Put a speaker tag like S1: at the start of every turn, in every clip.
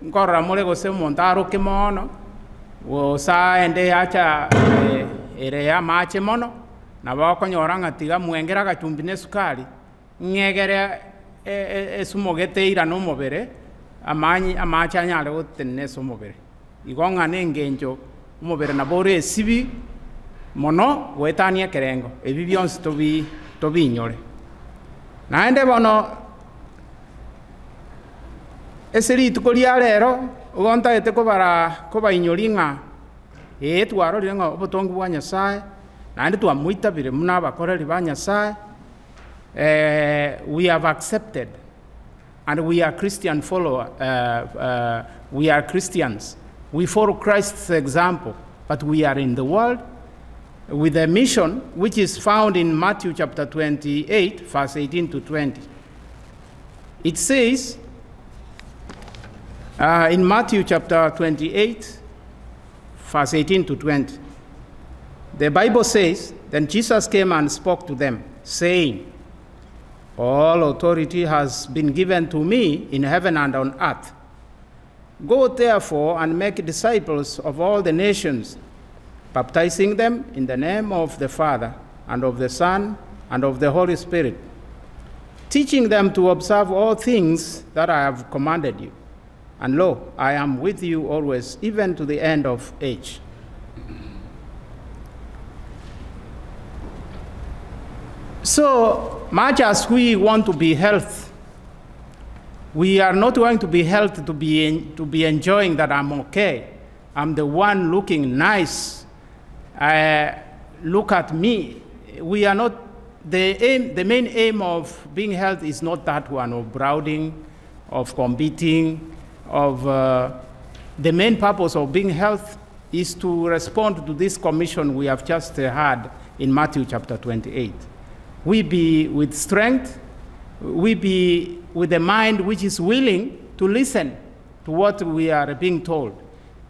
S1: Nkorora more gose omonto aroke mono, gose aende yacha ere y'amache mono, nabo okonyora ng'a tiga mwengere agachumbi na esukari, ng'egere esumogete eirane omobere, amanyi amache anyare gotenena ase omobere. Igo ng'a na engencho omobere nabo ore esibi mono goetania ekerengo, ebi bionsi tobi tobiinyore. Naende bono. Ase rituko ria rero igo ntagete kobara kobainyoria ng'a ee twarorire ng'a obotongi bwa Nyasae, naende twamoitabire buna abakoreri ba Nyasae, we have accepted and we are Christian follower we are Christians, we follow Christ's example, but we are in the world with a mission which is found in Matthew chapter 28 verse 18 to 20. It says uh, in Matthew chapter 28, verse 18 to 20, the Bible says, Then Jesus came and spoke to them, saying, All authority has been given to me in heaven and on earth. Go therefore and make disciples of all the nations, baptizing them in the name of the Father and of the Son and of the Holy Spirit, teaching them to observe all things that I have commanded you. And lo, I am with you always, even to the end of age. So much as we want to be healthy, we are not going to be healthy to be, en- to be enjoying that I'm okay. I'm the one looking nice. Uh, look at me. We are not, the, aim, the main aim of being healthy is not that one of browding, of competing, of uh, the main purpose of being healthy is to respond to this commission we have just uh, had in Matthew chapter 28. We be with strength, we be with a mind which is willing to listen to what we are being told.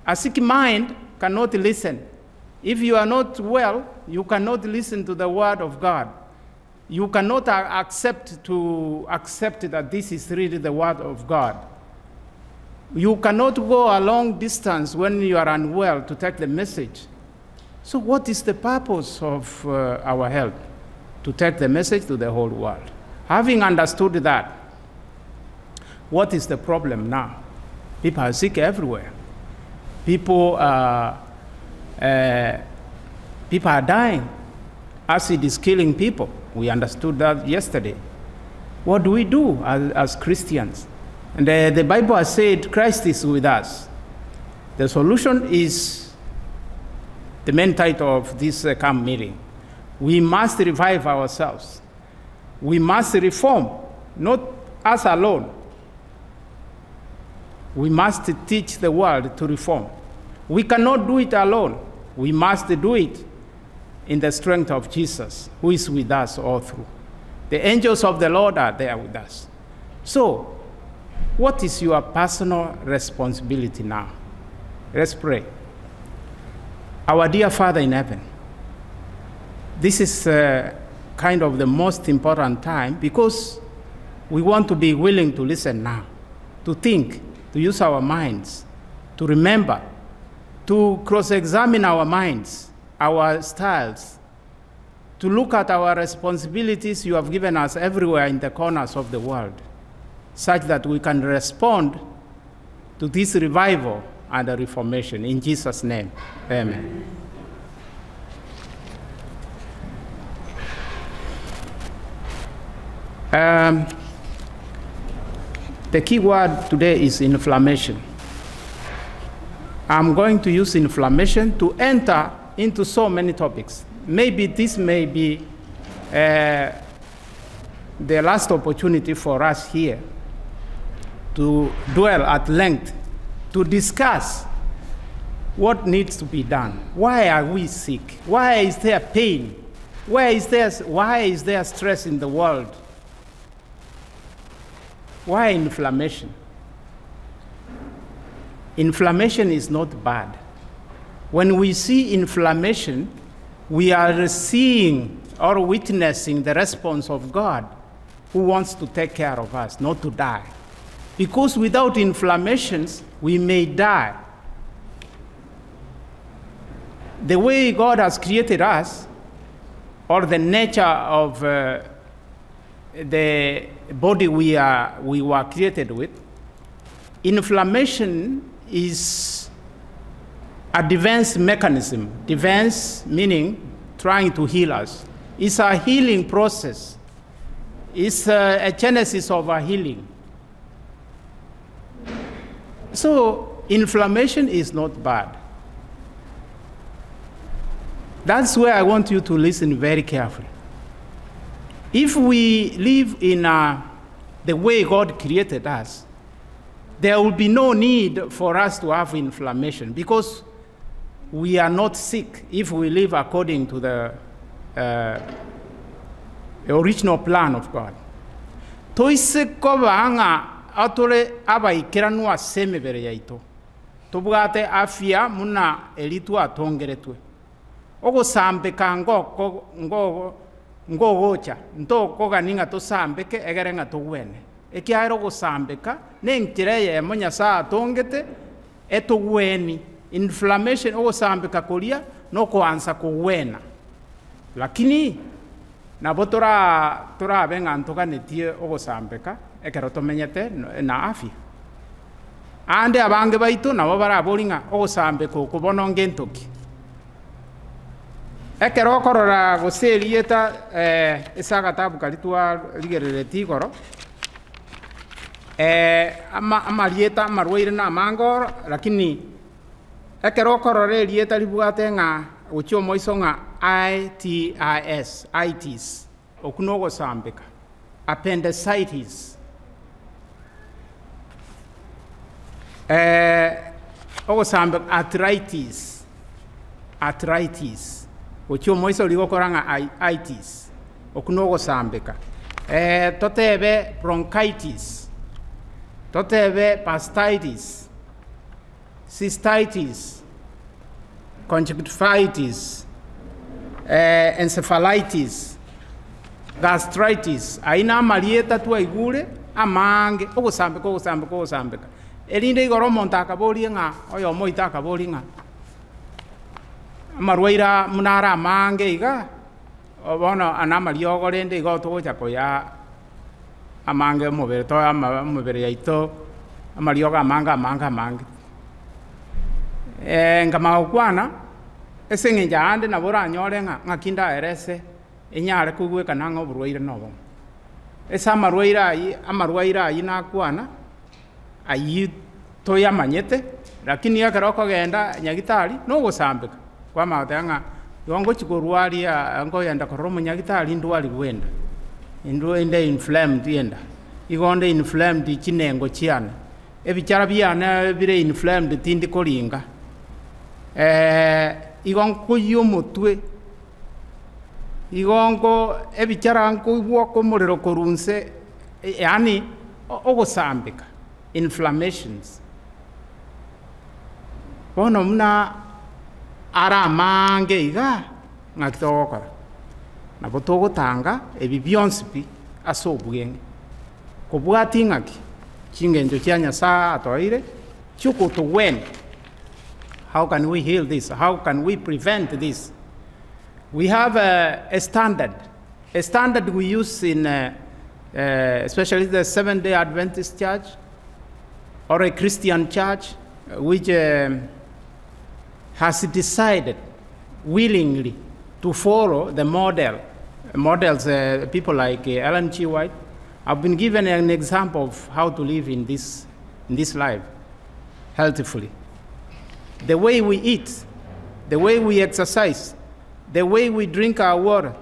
S1: A sick mind cannot listen. If you are not well, you cannot listen to the word of God. You cannot accept to accept that this is really the word of God. You cannot go a long distance when you are unwell to take the message. So, what is the purpose of uh, our help? To take the message to the whole world. Having understood that, what is the problem now? People are sick everywhere. People are, uh, people are dying. Acid is killing people. We understood that yesterday. What do we do as, as Christians? And the, the Bible has said Christ is with us. The solution is the main title of this uh, camp meeting. We must revive ourselves. We must reform, not us alone. We must teach the world to reform. We cannot do it alone. We must do it in the strength of Jesus, who is with us all through. The angels of the Lord are there with us. So, what is your personal responsibility now? Let's pray. Our dear Father in heaven, this is uh, kind of the most important time because we want to be willing to listen now, to think, to use our minds, to remember, to cross examine our minds, our styles, to look at our responsibilities you have given us everywhere in the corners of the world, such that we can respond to this revival and the reformation. In Jesus' name, amen. Um, the key word today is inflammation. I'm going to use inflammation to enter into so many topics. Maybe this may be uh, the last opportunity for us here to dwell at length, to discuss what needs to be done. Why are we sick? Why is there pain? Why is there, why is there stress in the world? Why inflammation? Inflammation is not bad. When we see inflammation, we are seeing or witnessing the response of God who wants to take care of us, not to die. Because without inflammations, We may die. The way God has created us, or the nature of uh, the body we, are, we were created with, inflammation is a defense mechanism. Defense meaning trying to heal us. It's a healing process. It's a, a genesis of a healing. So inflammation is not bad. That's where I want you to listen very carefully. If we live in uh, the way God created us, there will be no need for us to have inflammation because we are not sick if we live according to the uh, original plan of God. Toise koba ng'a atore abaikeranu ase emebere yaito tobwate afya muna eri twatongeretwe ogosambeka ngoko ngo ngogocha ntokogani ng'a tosambeke egere ng'a togwene ekiagera ogosambeka na enchera eyemo Nyasaye atongete etogweni inflammation ogosambeka koria na okoansa kogwena lakini nabo tora torabe ng'a ntoganetie ogosambeka ekero tomenyete na afya ande abange baito nabo barabori ng'a ogosambeka oko bono ngentoki ekero okorora gose erieta eh, ase agatabu karia twarigereretie igoro eh, ama amarieta amarwaire na amange oro lakini ekero okorora erieta ribwate ng'a gochia omoiso ng'a ITIS, itis, okwo na ogosambeka, appendicitis, eh, ogosambeka arthritis, arthritis, gochia omoiso rigokora ng'a i itis, okwo na ogosambeka, eh, totebe bronchitis, totebe bursitis, cystitis, conjunctivitis, eh, encephalitis, gastritis, ayio na amarieta twaigure amange, ogosambeka ogosambeka ogosambeka. Erinde igoro omonto akaborie ng'a oyomo oito akaboria ng'a amarwaire aa buna are amange iga, bono na amariogo rende igo togocha koyaa amange omobere to ama omobere yaito amariogo amange amange amange. Nkamanya gokwana, ase eng'encho aande nabo oranyore ng'a ng'aki ndaerese enyare koigwekana ng'a oborwaire na obomo. Ase amarwaire ayio amarwaire ayio nakwana, ayio toyamanyete, lakini ekero okogenda nyagitari na ogosambeka, kwamanya goteba ng'a igo ngochi korwaria nkogenda korora omonyagitari ndwarigwe enda, indwe inde inflamed enda, igo nde inflamed chinengo chiane, ebichara biane bire inflamed tindi koringa, igo nkoyia omotwe, igo nko ebichara nkoigwa omorero korwa nse, yaani ogosambeka, inflammations. Bono buna are amange iga, ng'aki togokora? Nabo togotanga ebi bionsi pi ase obweng'e. Kobwatia ng'aki chingencho chia Nyasaye atoeire chiokotogwenia. How can we heal this? How can we prevent this? We have a, a standard, a standard we use in uh, uh, especially the Seventh day Adventist Church or a Christian church, which um, has decided willingly to follow the model. Models, uh, people like uh, Ellen G. White, have been given an example of how to live in this, in this life healthfully. The way we eat, the way we exercise, the way we drink our water,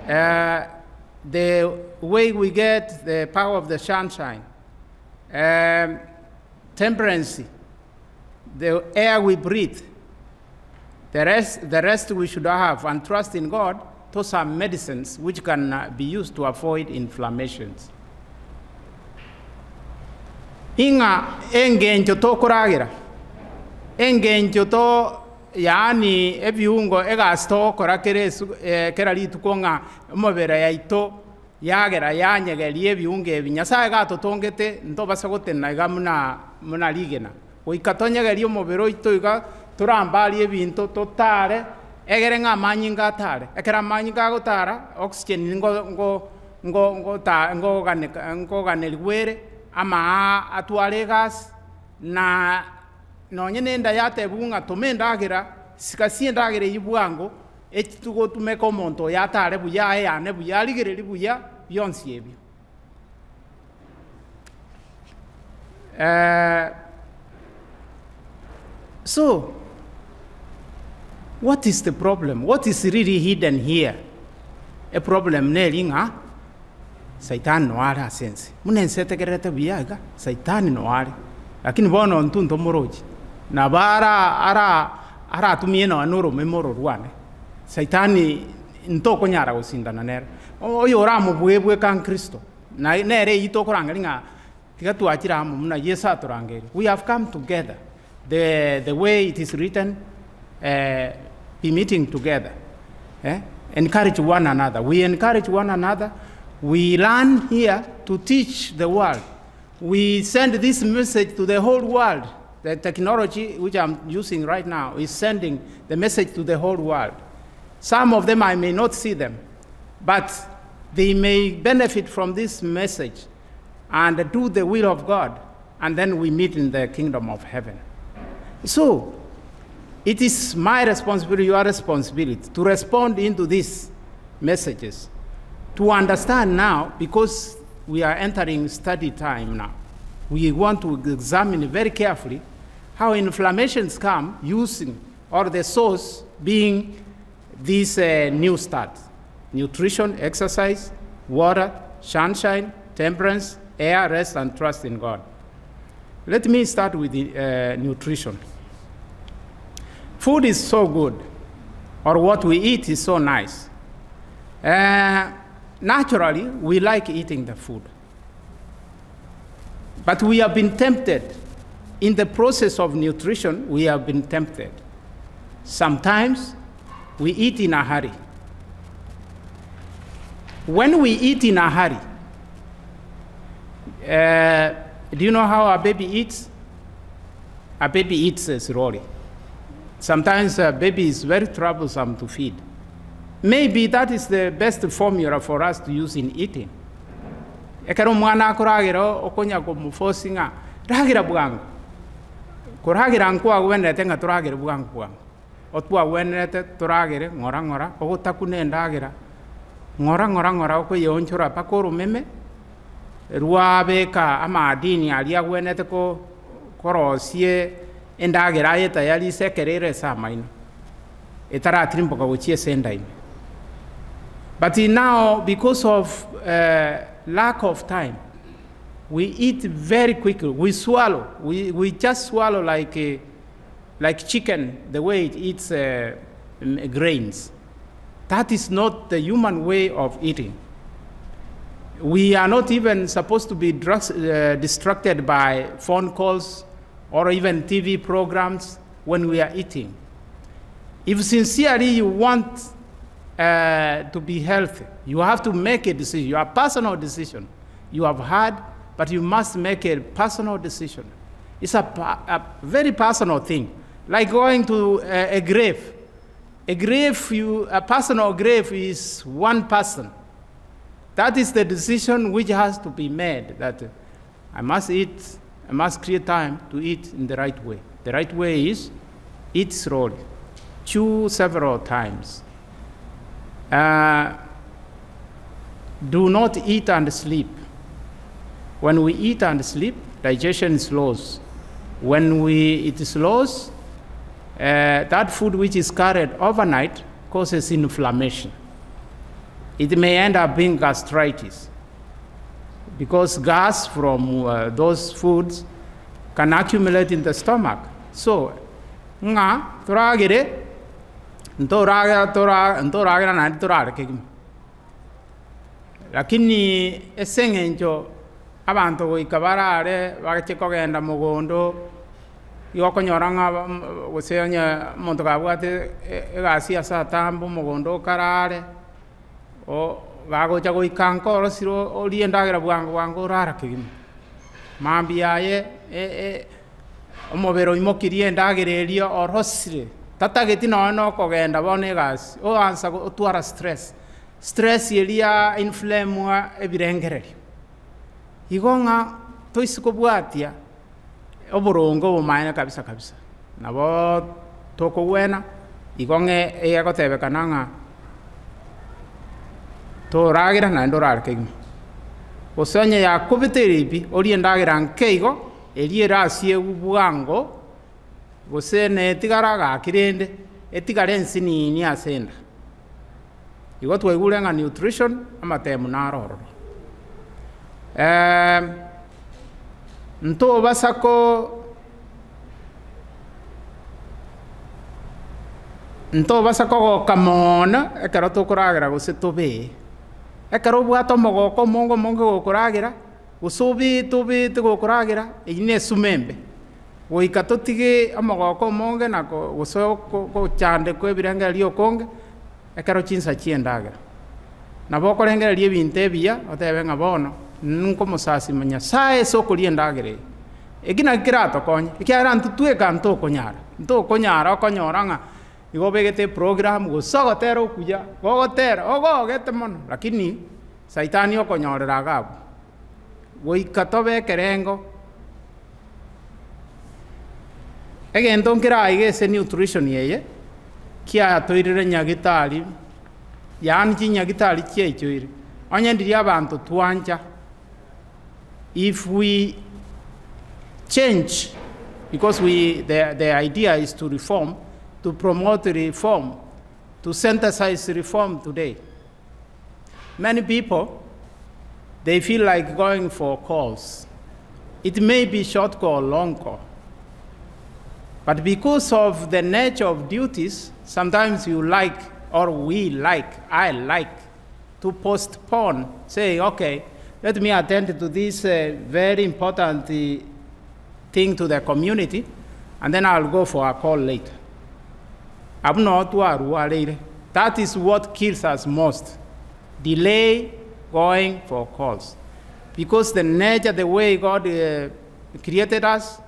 S1: uh, the way we get the power of the sunshine, um, temperance, the air we breathe, the rest, the rest we should have and trust in God. Those are medicines which can uh, be used to avoid inflammations. Ing'a engencho tokoragera, engencho to yaani ebiungo egasi togokora kera esu eh, kera rituko ng'a omobere yaito yagera yanyegeria ebiungo ebi. Nyasaye gatotongete ntobasa gotenena iga muna muna rigena. Goika tonyegerie omobere oito iga, torambarie ebinto, totare, egere ng'a amanyinga atare. Ekero amanyinga agotara, oxygen ngo ngo ngo ngota ngoganeka ngoganerigwa ere, amaa atware egasi, na nonye na enda yatebigwa ng'a toma endagera, sika endagera eywo bwango, echi togotumeka omonto oyo atare buya, aeyane buya, arigererie buya, bionsi ebio. So, what is the problem? What is really hidden here? Eproblem neri ng'a Saitani noyo are ase ense. Buna ense etegererete buya iga, Saitani noyo are. Lakini bono intwe ntomorochi, nabo ara ara aratumie nonya na oromeme oro rwane. Saitani ntokonyara gosindana nere. Oyo oramobue bweka Kristo, na nere eyio tokorangeria ng'a tiga twachire amo buna Yeso atorangeire. We have come together, the the way it is written, be meeting together, eh, encourage one another. We encourage one another, we learn here to teach the world. We send this message to the whole world. The technology which I'm using right now is sending the message to the whole world. Some of them I may not see them, but they may benefit from this message and do the will of God, and then we meet in the kingdom of heaven. So, it is my responsibility, your responsibility, to respond into these messages, to understand now, because we are entering study time now. We want to examine very carefully how inflammations come using, or the source being this new start. Nutrition, exercise, water, sunshine, temperance, air, rest, and trust in God. Let me start with the nutrition. Food is so good, or what we eat is so nice. Naturally, we like eating the food. But we have been tempted. In the process of nutrition, we have been tempted. Sometimes we eat in a hurry. When we eat in a hurry, do you know how a baby eats? A baby eats slowly. Sometimes a baby is very troublesome to feed. Maybe that is the best formula for us to use in eating. Ekero omwana akoragera okonya komoforce ng'a ragira bwango. Koragira nkwagwenerete ng'a toragere bwango bwango. Otwagwenerete toragere ng'ora ng'ora, ogotakuna endagera ng'ora ng'ora ng'ora okoyeonchora mpaka oromeme, rwabeka amadini aria agwenerete ko korosie endagera aye tayari ase ekero ere ase amaino, etaratirimboka gochia ase enda ime. But now, because of lack of time, we eat very quickly. We swallow. We just swallow like chicken, the way it eats grains. That is not the human way of eating. We are not even supposed to be distracted by phone calls or even TV programs when we are eating. If sincerely you want to be healthy, you have to make a decision, your personal decision. You have had, but you must make a personal decision. It's a very personal thing, like going to a grave. A grave, you, a personal grave is one person. That is the decision which has to be made, that I must eat, I must create time to eat in the right way. The right way is eat slowly, chew several times. Do not eat and sleep. When we eat and sleep, digestion slows. When it slows, that food which is carried overnight causes inflammation. It may end up being gastritis, because gas from those foods can accumulate in the stomach. So, nga toragere, ntoragira tora, ntoragira na ntorare kegima. Lakini eseng'encho abanto goika barare bache kogenda mogondo, igo okonyora ng'a gose onye omonto kabwate egasi ase atambe omogondo okarare, o bagocha goika nka orosire orie endagera bwango bwango orara kegima. Mambia aye, Omobere oimokirie endagera eria orosire, tatageti nonya na okogenda bono egasi, oansa otwara stress, stress eria inflamwa ebirengererio. Igo ng'a toise kobwatia oboronge obomaene kabisa kabisa, nabo tokogwena, igo ng'a egotebekana ng'a toragera naende orare kegima. Gose onye yakobeteire pi, orie endagera nke igo, eria erasiegwe bwango, gose netigara gaki rende, etigare ensinini ase enda. Igo twaigure ng'a nutrition, amatemu naro ororo. Ntobasa ko ntobasa kogoka mono ekero tokoragera gose tobee. Ekero obwate omogoko omonge omonge gokoragera, gose obeete obeete gokoragera, eyio na esumo embe. Goika totige omogoko omonge na ko gose gochandekwa ebirengererio okonge, ekero chinsa chi'endagera. Nabo okorengereria ebinto ebiya, otebe ng'a bono nkomosasima Nyasae ase okoria endagera eye. Eki nakio keratokonye, ekiagera intwe tweka ntokonyara, ntokonyara okonyora ng'a igo obegete eprogram gose ogotera okuya, gogotera ogogete mono, lakini saitani okonyorera iga abwo. Goika tobe ekerengo, egento nkere aiga ase nutrition eye, kiatoirire nyagitari, yaani chinyagitari chiaichoire, onye ndiria abanto twancha, if we change because we the the idea is to reform, to promote reform, to synthesize reform today. Many people they feel like going for calls. It may be short call, long call. But because of the nature of duties, sometimes you like, or we like, I like, to postpone, say, okay, let me attend to this uh, very important uh, thing to the community, and then I'll go for a call later. Abwo noo twarwareire. That is what kills us most, delay going for calls. Because the nature, the way God uh, created us,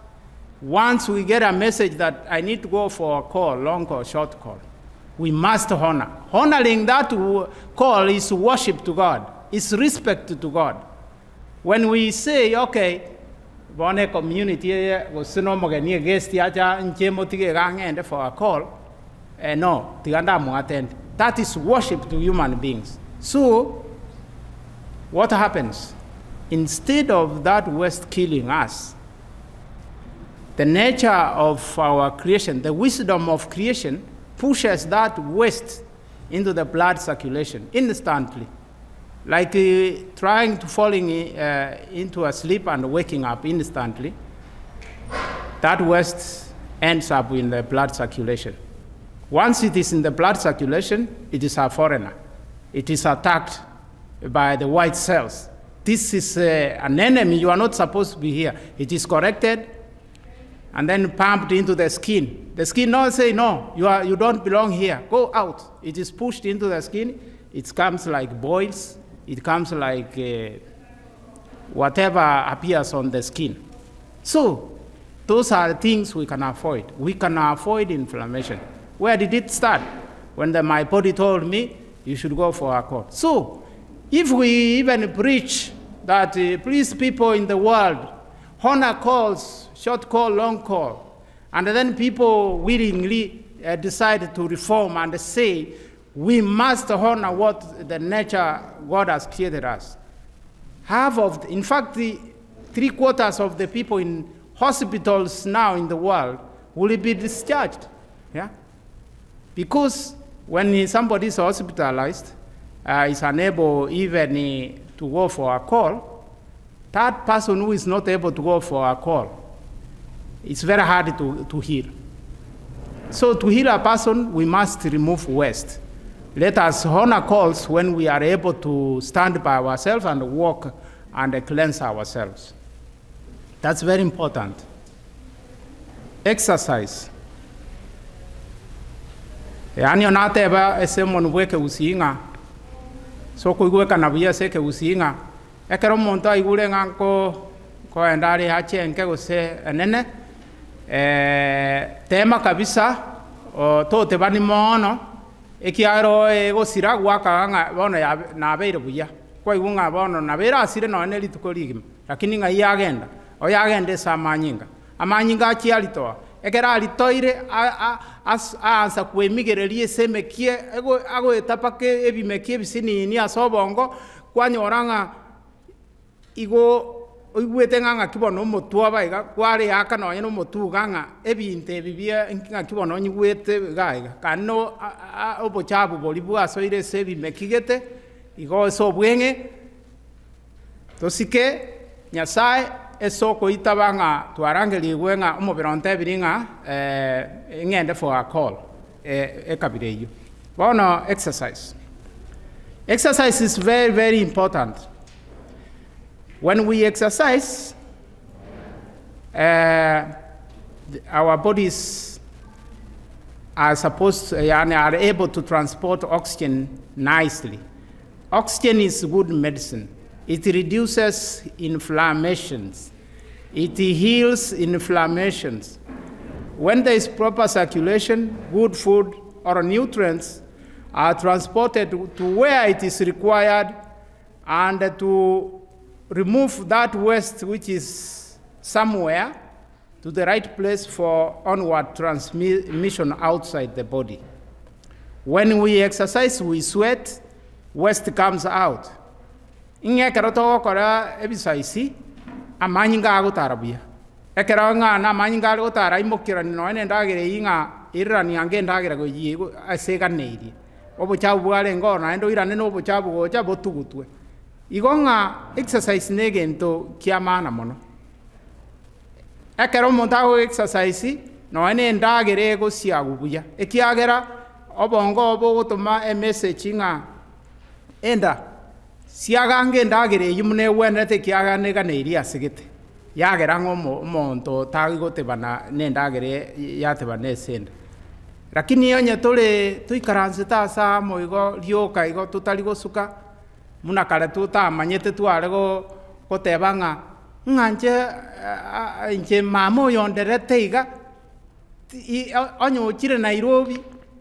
S1: once we get a message that I need to go for a call, long call, short call, we must honor. Honoring that call is worship to God, is respect to God. When we say, okay, bono ecommunity eye gose na omogeni eguest acha inche motige iga ng'ende for a call, eh, no, tiga ndamoattend. That is worship to human beings. So, what happens? Instead of that waste killing us, the nature of our creation, the wisdom of creation, pushes that waste into the blood circulation instantly. Like uh, trying to falling uh, into a sleep and waking up instantly, that waste ends up in the blood circulation. Once it is in the blood circulation, it is a foreigner. It is attacked by the white cells. This is uh, an enemy. You are not supposed to be here. It is corrected and then pumped into the skin. The skin not say, no, you, are, you don't belong here. Go out. It is pushed into the skin. It comes like boils. It comes like uh, whatever appears on the skin. So, those are things we can avoid. We can avoid inflammation. Where did it start? When the, my body told me, you should go for a call. So, if we even preach that, uh, please, people in the world, honor calls, short call, long call, and then people willingly uh, decide to reform and say, we must honor what the nature God has created us. Half of, the, in fact, the 3/4 of the people in hospitals now in the world will be discharged. Yeah? Because when somebody is hospitalized, uh, is unable even uh, to go for a call, that person who is not able to go for a call, it's very hard to, to heal. So to heal a person, we must remove waste. Let us honor calls when we are able to stand by ourselves and walk and cleanse ourselves. That's very important. Exercise. Yaani onateba ase omonwe bwa ekegusii ng'a ase okoigwekana buya ase ekegusii ng'a ekero omonto aigure ng'a nko nkoenda are ache enke gose enene, Tema kabisa totebani moono, ekiagera oye gosira gwakaga ng'a bono nabeire buya. Kwaigwa ng'a bono nabo erasire nonya ne rituko rigima, lakini ng'ai yagenda? Oyagenda ase amanyinga. Amanyinga achia aritoa, ekero aritoire aansa kwemigereria ase emekia agoeta mpaka ebimekia ebisinini ase obongo, kwanyora ng'a igo oigwete ng'a ng'aki bono omotwe oba iga, kwareaka nonye na omotwe iga ng'a ebinto ebi bia ng'aki bono onyigwete iga iga, kandi no obochafu boria bwasoire ase ebimeki gete, igo ase obweng'e. Tosike Nyasae ase okoitaba ng'a twarangerigwe ng'a omobere ontebirie ng'a ng'ende for a call ekabira eyio. Bono exercise. Exercise is very very important. When we exercise, our bodies are supposed yaani are able to transport oxygen nicely. Oxygen is good medicine, it reduces inflammations, it heals inflammations. When there is proper circulation, good food or nutrients are transported to where it is required and to remove that waste which is somewhere to the right place for onward transmission outside the body. When we exercise we sweat, waste comes out. Ng'a ekero togokora ebisaisi, amanyinga agotara buya. Ekero ng'a na amanyinga are gotara aimokerani nonya na endagera eyio ng'a erirani ange endagera goyia ase eganeirie. Obochafu bwarenge oo naende oirane na obochafu gocha botugutwe. Igo ng'a exercise na egento kia maana mono. Ekero omonto ago exercise, nonya na endagera egosiagwa buya, ekiagera obongo obo bogotoma emessage ng'a enda, siaga ange endagera eyio buna egwenerete ekiagera neganeiri ase gete, yagera ng'a omo omonto tagotebana na endagera yatebana ase enda. Lakini onye tore toikaransete ase amo igo rioka igo totari gosuka, buna kare totamanyete tware go goteba ng'a. Ng'a inche inche mama oyo onderete iga, onye ochire Nairobi,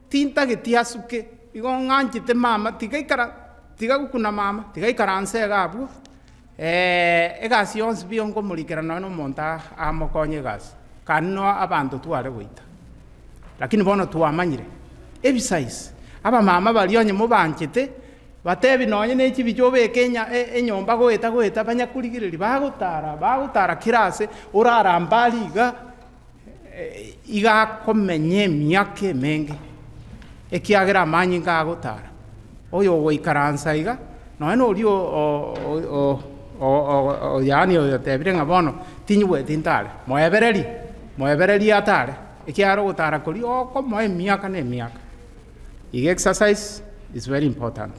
S1: tintageti asuke, igo ng'anchete mama tiga ikara tiga gokuna mama, tiga ikaranse iga abwo, egasi yonsi pi nkomorikera nonye na omonto amokonye egasi, kani no abanto tware goita. Lakini bono twamanyire, ebisaisi, abamama baria onye mobanchete. Batebi nonye ne chibicha obeke enyomba goeta goeta banyakorigereria bagotara bagotara kera ase orarambe aria iga iga akomenya emiaka emenge, ekiagera amanyinga agotara. Oyo ogoikaransa iga nonye na oria yaani oyotebire ng'a bono tinyigweti ntare, moebererie moebererie atare, ekiagera ogotara koria okomoa emiaka na emiaka. Iga exercise is very important.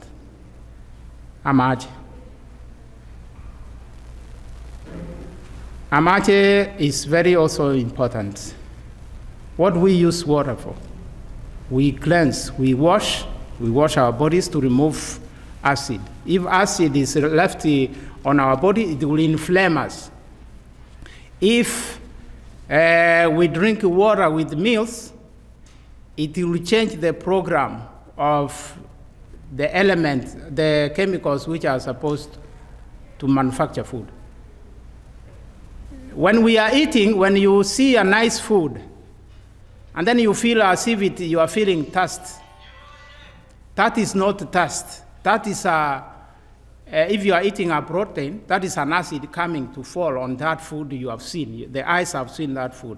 S1: Amache. Amache is very also important. What we use water for? We cleanse, we wash, we wash our bodies to remove acid. If acid is left on our body, it will inflame us. If uh, we drink water with meals, it will change the program of the elements, the chemicals which are supposed to manufacture food. When we are eating, when you see a nice food, and then you feel as if it, you are feeling thirst, that is not thirst. That is a, uh, if you are eating a protein, that is an acid coming to fall on that food you have seen. The eyes have seen that food.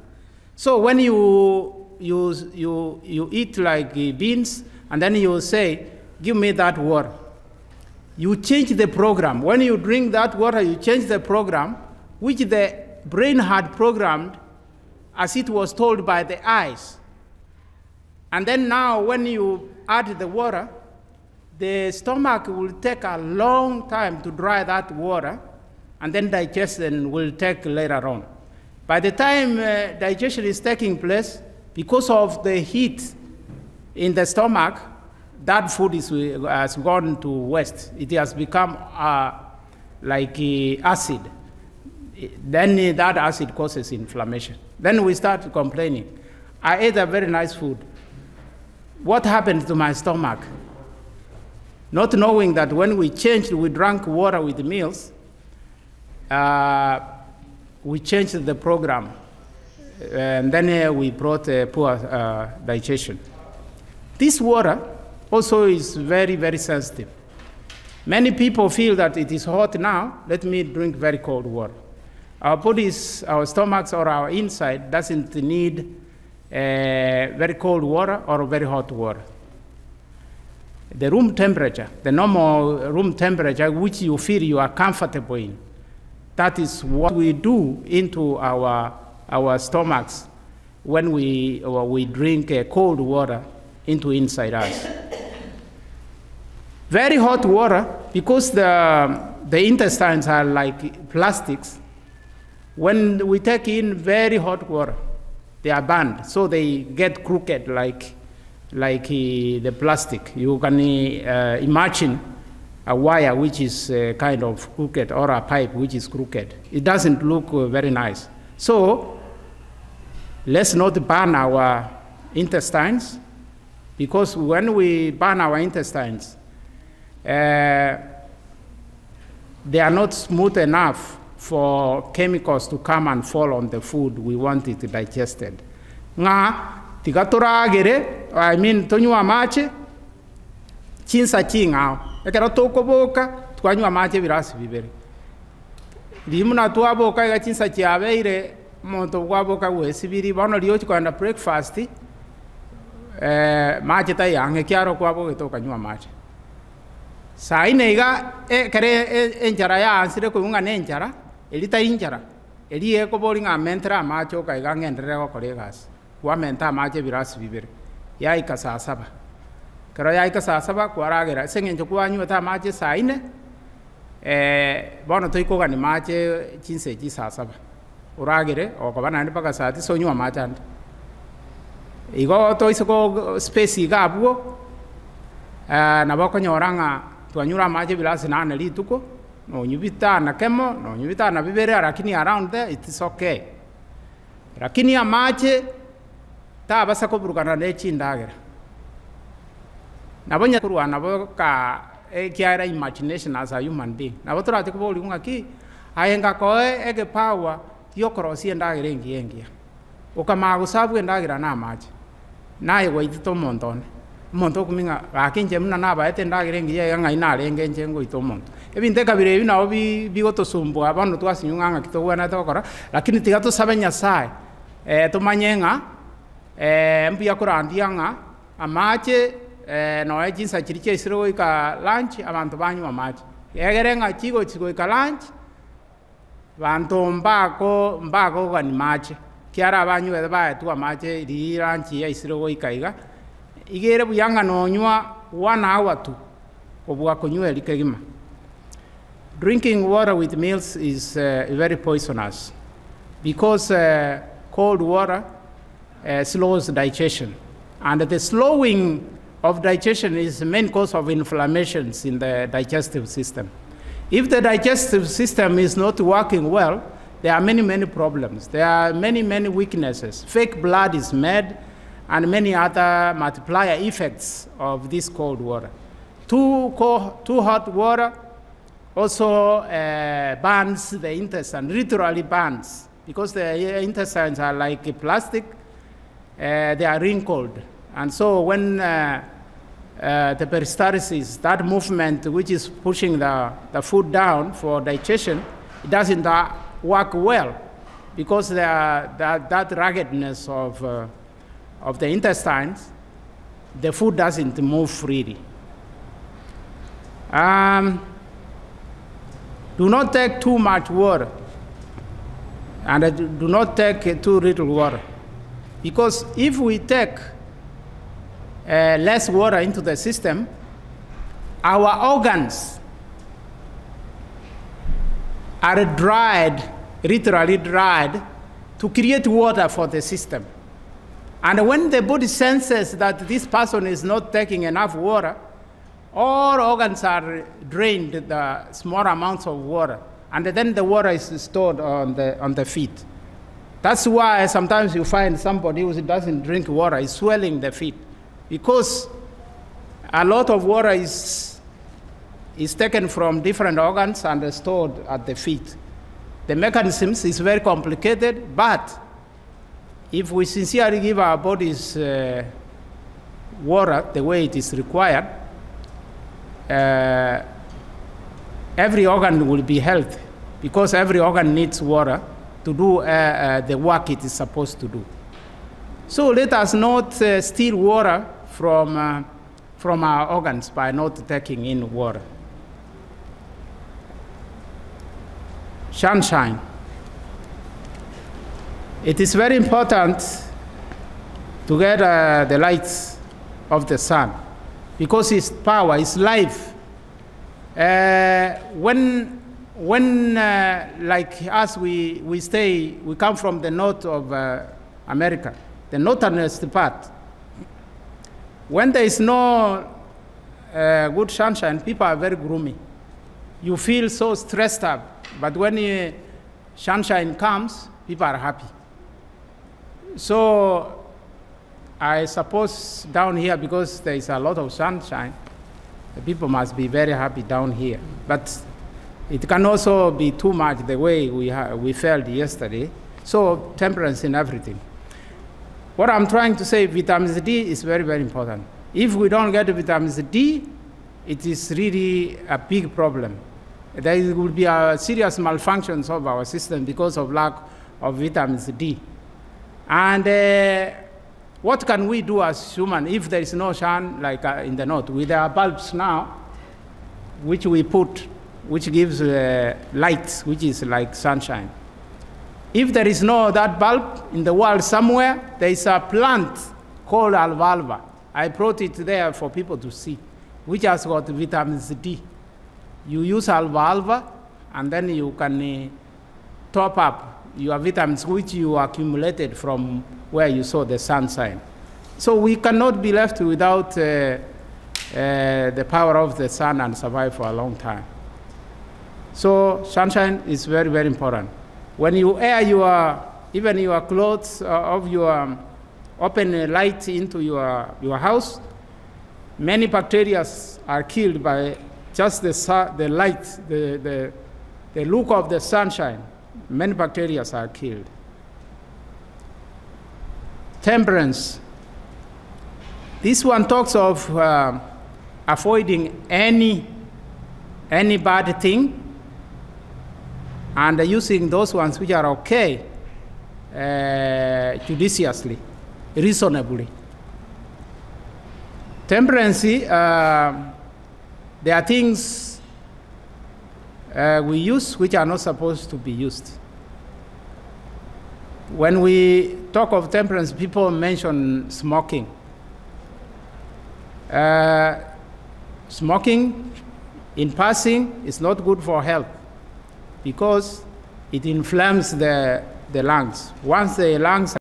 S1: So when you, you, you, you eat like beans, and then you say, give me that water. You change the program. When you drink that water, you change the program, which the brain had programmed as it was told by the eyes. And then now, when you add the water, the stomach will take a long time to dry that water, and then digestion will take later on. By the time uh, digestion is taking place, because of the heat in the stomach, that food is, has gone to waste. It has become uh, like uh, acid. Then that acid causes inflammation. Then we start complaining. I ate a very nice food. What happened to my stomach? Not knowing that when we changed, we drank water with meals, we changed the program. And then we brought poor digestion. This water also is very, very sensitive. Many people feel that it is hot now, let me drink very cold water. Our bodies, our stomachs, or our inside doesn't need very cold water or very hot water. The room temperature, the normal room temperature which you feel you are comfortable in, that is what we do into our stomachs when we drink cold water into inside us. Very hot water, because the intestines are like plastics, when we take in very hot water, they are burned, so they get crooked like the plastic. You can imagine a wire which is kind of crooked, or a pipe which is crooked. It doesn't look very nice. So let's not burn our intestines, because when we burn our intestines, they are not smooth enough for chemicals to come and fall on the food we want it digested. Ng'a tiga toragere, I mean tonywa amache chinsa ching'ao. Ekero tokoboka twanywa amache ebirasi bibere. Riria twaboka iga chinsa chiabeire omonto bwaboka gwesibiri bono riria ochi kogenda breakfast mache taiyo ang'e kiaro kwabogete okanywa amache. Saa nne iga ekere enchara yaansire koigwa ng'a na enchara, eria tari nchara, eria ekobori ng'a mentere amache oka iga ng'enderere gokora egasi. Kwamenta amache ebirasi bibere, yaika saa saba. Ekero yaika saa saba kwaragera ase eng'encho kwanywete amache saa nne, bono toikogani mache chinsa echi saa saba. Oragere, okoba naende mpaka saa tisa onywe amache ande. Igo toise ko space iga abwo, nabo okonyora ng'a twanyure amache ebirasi nane rituko, nonywa bitano kemo, nonywa bitano bibere, lakini around there it is okay. Lakini amache tabasa koburukana na chindagera. Nabo korwa nabo ka ekiagera imagination as a human being. Nabo torache koboriwa ng'aki, aye ngakoe egepawa giokorosia endagera engiya engiya. Okamanya gosabwa endagera na amache. Naye gwaitete omonto one. Omonto okumia ng'a gaki inche buna nabaete endagera engiya iga ng'ai narenge inche ngoita omonto. Ebinto ekabira ebi nabo bigotosumbua bono twasinywa ng'a ng'aki tobwenerete gokora, lakini tiga tosabe Nyasaye tomanye ng'a mbuya korandia ng'a amache noe chinsa chiria chiaisire goika lunch abanto banywa amache. Egere ng'a chigochi goika lunch, banto mbako mbakogani mache, kiara banywete baetwe amache riria lunch yaisire goika iga, iga ere buya ng'a nonywa one hour tu, kobua konywa eri kegima. Drinking water with meals is very poisonous because cold water slows digestion. And the slowing of digestion is the main cause of inflammations in the digestive system. If the digestive system is not working well, there are many, many problems. There are many, many weaknesses. Fake blood is made, and many other multiplier effects of this cold water. Too cold, too hot water also burns the intestine, literally burns, because the intestines are like plastic, they are wrinkled. And so when the peristalsis, that movement which is pushing the food down for digestion, it doesn't work well because that ruggedness of the intestines, the food doesn't move freely. Do not take too much water, and do not take too little water. Because if we take less water into the system, our organs are dried, literally dried, to create water for the system. And when the body senses that this person is not taking enough water, all organs are drained the small amounts of water, and then the water is stored on the feet. That's why sometimes you find somebody who doesn't drink water is swelling the feet, because a lot of water is taken from different organs and stored at the feet. The mechanisms is very complicated, but if we sincerely give our bodies water the way it is required, every organ will be healthy, because every organ needs water to do the work it is supposed to do. So let us not steal water from our organs by not taking in water. Sunshine. It is very important to get the lights of the sun, because its power, its life. When like us, we come from the north of America, the northernest part. When there is no good sunshine, people are very gloomy. You feel so stressed up. But when sunshine comes, people are happy. So I suppose down here, because there is a lot of sunshine, the people must be very happy down here. But it can also be too much the way we felt yesterday. So temperance in everything. What I'm trying to say, vitamin D is very, very important. If we don't get vitamin D, it is really a big problem. There will be a serious malfunctions of our system because of lack of vitamin D. And what can we do as human if there is no sun, like in the north? With our bulbs now, which we put, which gives light, which is like sunshine. If there is no that bulb in the world somewhere, there is a plant called alfalfa. I brought it there for people to see, which has got vitamin D. You use alfalfa, and then you can top up your vitamins, which you accumulated from where you saw the sunshine. So we cannot be left without the power of the sun and survive for a long time. So sunshine is very, very important. When you air even your clothes of your open light into your house, many bacteria are killed by just the light, the look of the sunshine. Many bacteria are killed. Temperance. This one talks of avoiding any bad thing and using those ones which are okay judiciously, reasonably. Temperance, there are things we use which are not supposed to be used. When we talk of temperance, people mention smoking. Smoking, in passing, is not good for health because it inflames the lungs. Once the lungs